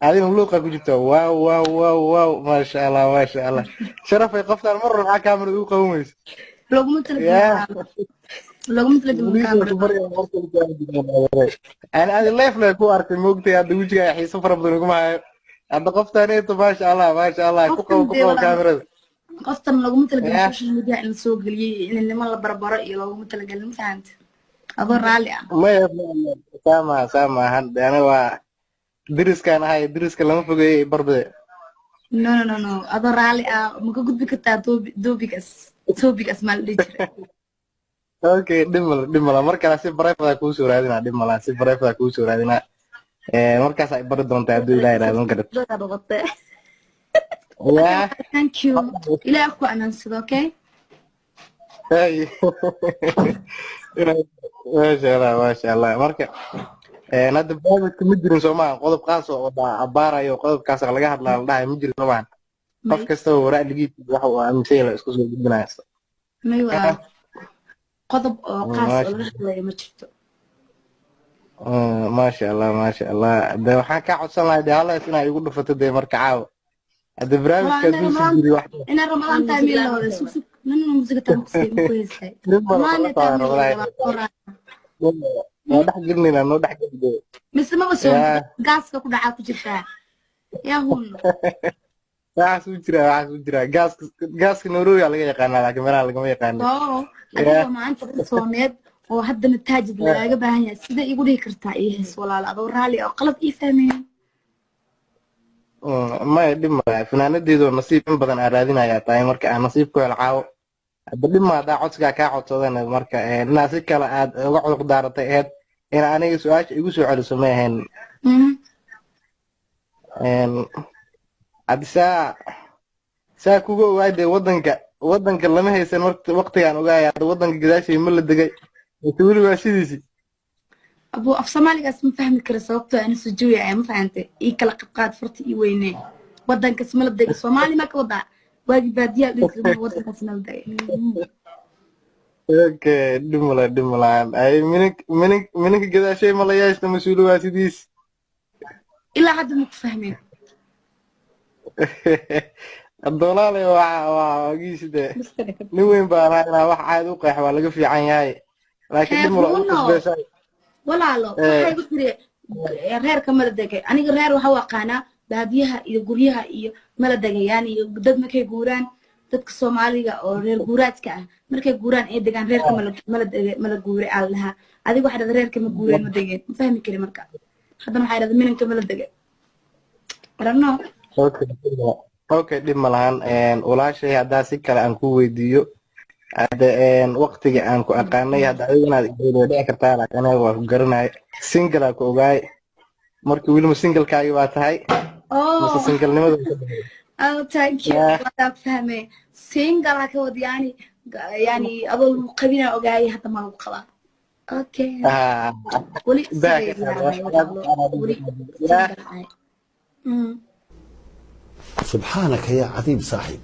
Adina luuqa ku jirta. Wow, wow, wow, wow, maasha Allah, maasha Allah. Sharafay, qoftaan mar maxaa kaamirada ugu qaban weysa? Looguma talagelin. Yaa. Looguma talagelin kaamirada. Ani adi leef le ku arkay, moogtay? Hadda wejigaa xiiso fara badan iguma hayo. Hadda qoftaan eeto, maasha Allah, maasha Allah, ku qabo, ku qabo kaamirada. Qoftan looguma talagelin Yaa. social media in la soo geliyey, in niman la barbaro iyo looguma talagelin, ma fahanta? Adoo raalli ah. Maya, saa maha, saa maahan. Ani waa diriskaan ahay, diriska lama fogeeyey barbade. No, no, no, no, adoo raalli ah, ma ka gudbi kartaa doobigas toobigas maa la dhihi jiray? Okay, dhib mala, dhib mala. Mar kale si private kuu soo raadinaa, dhib mala, si private kuu soo raadinaa. Markaas ay bari doontaa hadduu Ilaahay raadin karto. Noqotee. Yaa. Thank you, Ilaah ku amaansado, okay? Ay. Maasha Allah, maasha Allah. Marka hadda barnaamijka ma jirin, soo maaha? Qodob qaas oo abaarayo, qodobkaas laga hadlaa la dhahayo ma jirin, soo maaha? Qof May. kastaba ra'yigiisa waxa uu aaminsan yahay la isku soo gudbinaya. May walaal, qodob oo qaas oo Maasha laga hadlayo ma jirto. Maasha Allah, maasha Allah. De waxaan kaa codsan lahaa de halaas inaa igu dhufato dee marka caawa hadda barnaamijka Waa hadduu si Ramadaan. jiri wax. Inaa Ramadaan tahay meel la wada sug sug nana musiga taa makusii maku heysay. Dhib mala. Ramadaan taa meel la wada qoraa. Noo dhex gelinayna, noo dhex geli dee. Mise maba soo Yaa. gaaska ku dhacaa ku jirtaa yaa hun? Waxaas u jiraa, waxaas u jiraa. Gaaska, gaaska Nairobi aa laga yaqaanaa, laakiin meelaha lagama yaqaano. Oo Yaa. adigoo maanta dhan sooneed oo haddana taajid lagaaga baahan yahay, sida igu dhihi kartaa ii hees, walaal, adoo raalli oo qalad ii fahmayn? Maya, dhib mala. Fanaanadeedu nasiib in badan aan raadinayaa tahay. Marka aan nasiib ku helo caawo, hadda dhib ma haddaa codsigaa kaa codsadana. Marka inaa si kale aad uga cudur daaratay ahayd, in aniga su-aasha igu soo celiso ma ahayn. Hadda saa kuga ogaay dee, waddanka lama haysan waqtigaan ogaaya. Hadda waddanka gadaashay ma la degay mise weli waa sidiisii? Abuu, af Soomaaligaas ma fahmi kara, sababtoo ana sujuuya ma fahantay? Ii kala qabqaad, farta ii weynee. Wadankaas ma la degay, Soomaali ma ka wadaa? Waagi baadiyaa dhihi jiray, wadankaas ma la degay. Okay, dhib mala, dhib malahan. Ay minink minink mininka gadaashay ma la yeeshta mas-uuli waa sidiis? Ilaa hadda ma ku fahmin. Abdoolaale, waa wagiisi dee nin weyn baan ahaa, inaa wax caadi u qeex waa laga fiican yahay, laakiin dhib mala ugu Reer. qasbaysaa. Walaalo, waxay igu tiri reerka mala degay. Aniga reer waxa u aqaanaa baadiyaha iyo guryaha iyo mala degay, yani dad markay guuraan, dadka Soomaaliga oo reer guuraadka ah markay guuraan ay degaan reerka mala degay, mala guuray aa la dhahaa. Adiga waxay dhahday reerka ma guureen, ma degeen, ma fahmi kari. Marka haddana waxay dhahday minanka mala degay. I don't know. Okay, okay, dhib ma lahan. Walaashay, haddaa si kale aan ku weydiiyo hadda, waqtiga aan ku aqaanay hadda adiga inaad igeed way dhici kartaa, laakiin aniga waa ku garanay, single aa ku ogaay. Marka weli ma singlekaagi baa tahay mise Oh. singlenimada? Oh, thank you. Waa fahmay, single ha ka wad, yani adoo lagu qabina ogaayay, hadda ma lagu qabaa? Okay. Ah. Weli Daa single ka ahay walaalo, weli single ahay. سبحانك يا عظيم صاحب.